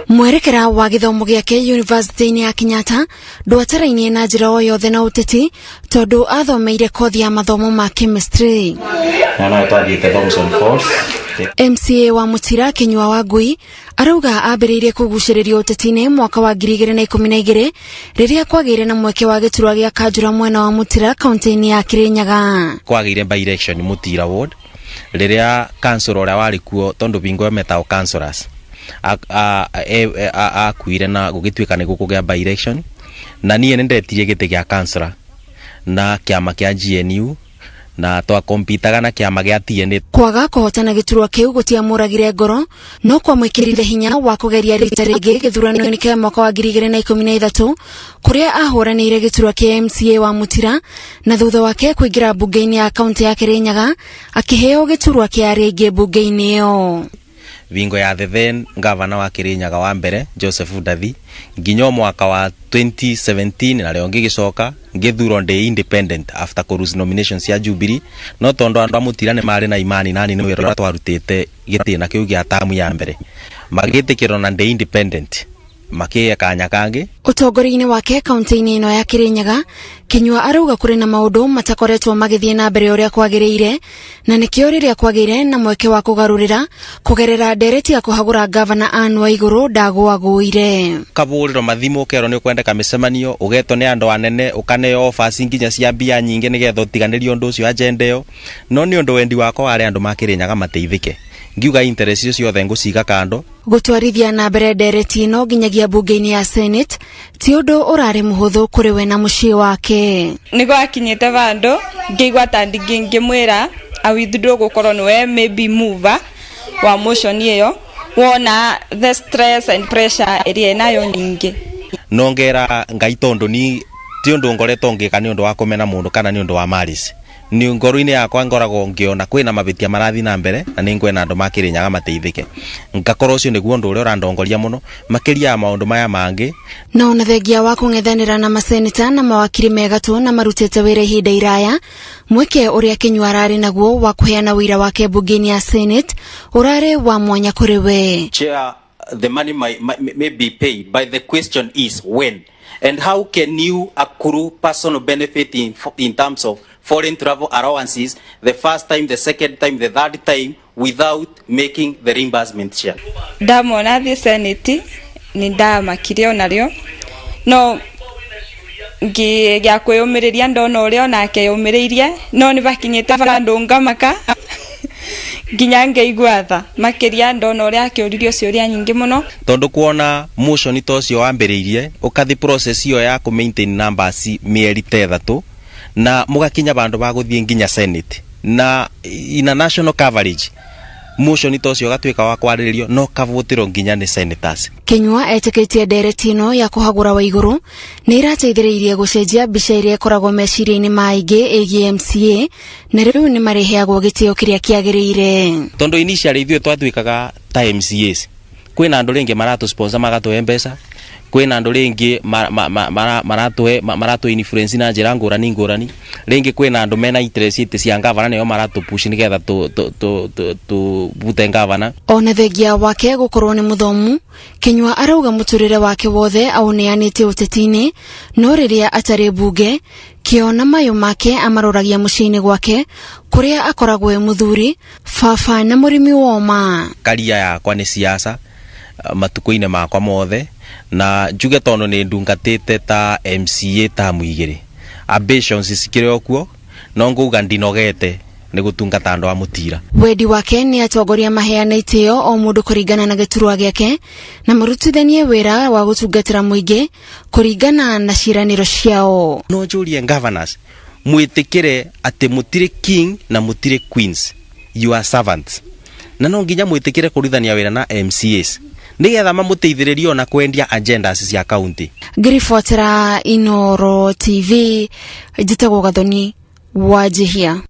Mwerekera wa gĩthomo gĩake yunivasĩtĩ-inĩ ya Kenyatta ndwatarainie na njĩra o yothe na ũteti, tondũ athomeire kothi ya mathomo ma chemistry. Na no twathiĩte Thomson Falls. MCA wa Mũtira Kinyua wa Ngui arauga ambĩrĩirie kũgucĩrĩrio ũteti-inĩ mwaka wa 2012, rĩrĩa kwagĩire na mweke wa gĩturwa gĩa kanjũra mwena wa Mũtira, kaunti-inĩ ya Kirinyaga. Kwagĩire by election Mũtira ward, rĩrĩa councillor ũrĩa warĩ kuo, tondũ bingo ĩyo metagwo councillors, akuire na gũgĩtuĩka nĩ gũkũgĩa by election, na niĩ nĩ ndetirie gĩtĩ gĩa councillor na kĩama kĩa GNU, na twakompitaga na kĩama gĩa TNA. Kwaga kũhotana gĩturwa kĩu gũtiamũragire ngoro, no kwamwĩkĩrire hinya wa kũgeria rita rĩngĩ gĩthurano-inĩ kĩa mwaka wa 2013, kũrĩa ahũranĩire gĩturwa kĩa MCA wa Mũtira, na thutha wake kũingĩra mbunge-inĩ ya kaunti ya Kirinyaga akĩheo gĩturwa kĩa arĩa aingĩ mbunge-inĩ ĩyo. Bingo ya the then gavana wa Kirinyaga wa mbere, Joseph Ndathi, nginya mwaka wa 2017, na rĩo ngĩgĩcoka ngĩthurwo ndĩ independent after kũ nomination cia Jubilee, no tondũ andũ a Mũtira nĩ marĩ na imani nani nĩ wĩra ũrĩa twarutĩte gĩtĩna kĩu gĩa tamu ya mbere, magĩtĩkĩrwo na ndĩ independent, makĩhe kanya kangĩ. Ũtongoria-inĩ wake kaunti-inĩ ĩno ya Kirinyaga, Kinyua arauga kũrĩ na maũndũ matakoretwo magĩthiĩ na mbere ũrĩa kwagĩrĩire, na nĩkĩo rĩrĩa kwagĩire na mweke wa kũgarũrĩra kũgerera ndereti ya kũhagũra ngavana Anne Waigũrũ, ndagũagũire. Kabũrĩro mathimu, ũkerwo nĩ ũkwendeka mĩcemanio, ũgetwo nĩ andũ anene, ũkaneo offers nginya cia mbia nyingĩ nĩgetha ũtiganĩrie ũndũ ũcio, agenda ĩyo, no nĩ ũndũ wendi wakwa warĩ andũ ma Kĩrĩnyaga mateithĩke, ngiuga interest icio ciothe ngũciga kando. Gũtwarithia na mbere ndereti ĩno nginyagia mbunge-inĩ ya Senate ti ũndũ ũrarĩ mũhũthũ kũrĩ we na mũciĩ wake. Nĩ gwakinyĩte vandũ ngĩigua ta ngĩmwĩra awithdraw, gũkorwo nĩwe maybe mover wa motion ĩyo, wona the stress and pressure ĩrĩa ĩnayo nyingĩ. No ngera Ngai, tondũ ni ti ũndũ ngoretwo ngĩka nĩ ũndũ wa kũmena mũndũ kana nĩ ũndũ wa malice, nĩ ngoro-inĩ yakwa ngoragwo ngĩona kwĩna mabĩtia marathiĩ na mbere, na nĩ ngwenda andũ ma Kĩrĩnyaga mateithĩke, ngakorwo ũcio nĩguo ũndũ ũrĩa ũrandongoria mũno makĩria ya maũndũ maya mangĩ. Na ona thengia wa kũng'ethanĩra na maseneta na mawakiri megatũ na marutĩte wĩra ihinda iraya, mweke ũrĩa Kinyua ararĩ naguo wa kũheana ũira wake mbunge-inĩ ya Senate ũrarĩ wa mwanya kũrĩ we. Chair, the money may be paid, but the question is when. And how can you accrue personal benefit in terms of foreign travel allowances the first time, the second time, the third time without making the reimbursement, share? Ndamona thiĩ Senate nĩ ndamakire onarĩo, no ngĩgĩa kwĩyũmĩrĩria ndona ũrĩa onake yũmĩrĩirie, no nĩ bakinyĩte bandũ ngamaka nginya ngeigua tha makĩria ndona ũrĩa akĩũririo ciũria nyingĩ mũno. Tondũ kuona motion ta ũcio wambĩrĩirie, ũkathi process ĩyo ya kũ maintain numbers mĩeri ta 3, na mũgakinya vandũ va gũthiĩ nginya Senate na ina national coverage, motion ta ũcio ũgatuĩka wa kwarĩrĩrio no kavũtĩrwo nginya nĩ senators. Kinyua etĩkĩtie ndereti ĩno ya kũhagũra Waigũrũ nĩ ĩrateithĩrĩirie gũcenjia mbica ĩrĩa ĩkoragwo meciria-inĩ ma aingĩ ĩgiĩ MCA, na rĩu nĩ marĩheagwo gĩtĩo kĩrĩa kĩagĩrĩire. Tondũ initially ithuĩ twatuĩkaga ta MCAs, kwĩna andũ rĩngĩ maratũ sponsor magatũhe mbeca, kwĩna andũ rĩngĩ maratũhe maratũ influence na njĩra ngũrani ngũrani, rĩngĩ kwĩna andũ mena interest cia ngavana, nĩo maratũ push nĩgetha tũbute ngavana. Ona thengia wake gũkorwo nĩ mũthomu, Kinyua arauga mũtũrĩre wake wothe aũneanĩte ũteti-inĩ, no rĩrĩa atarĩ mbunge, kĩo na mayũ make amaroragia mũciĩ-inĩ gwake, kũrĩa akoragwo e mũthuri, baba na mũrĩmi woma. Karia yakwa nĩ siasa matukũ-inĩ makwa mothe, na njuge tondũ nĩ ndungatĩte ta MCA tamu 2, ambitions cikĩrĩ o kuo, no ngauga ndinogete nĩ gũtungata andũ a Mũtira. Wendi wake nĩ atongoria maheane itĩo o mũndũ kũringana na gĩturwa gĩake, na marutithanie wĩra wa gũtungatĩra mũingĩ kũringana na ciĩranĩro ciao. No njũrie governors, mwĩtĩkĩre atĩ mũtirĩ king na mũtirĩ queens, you are servants, na no nginya mwĩtĩkĩre kũrutithania wĩra na MCAs nĩgetha mamũteithĩrĩrie ona kwendia agendas cia county. Ngĩribotera Inoro TV, njĩtagwo Gathoni Wanjihia.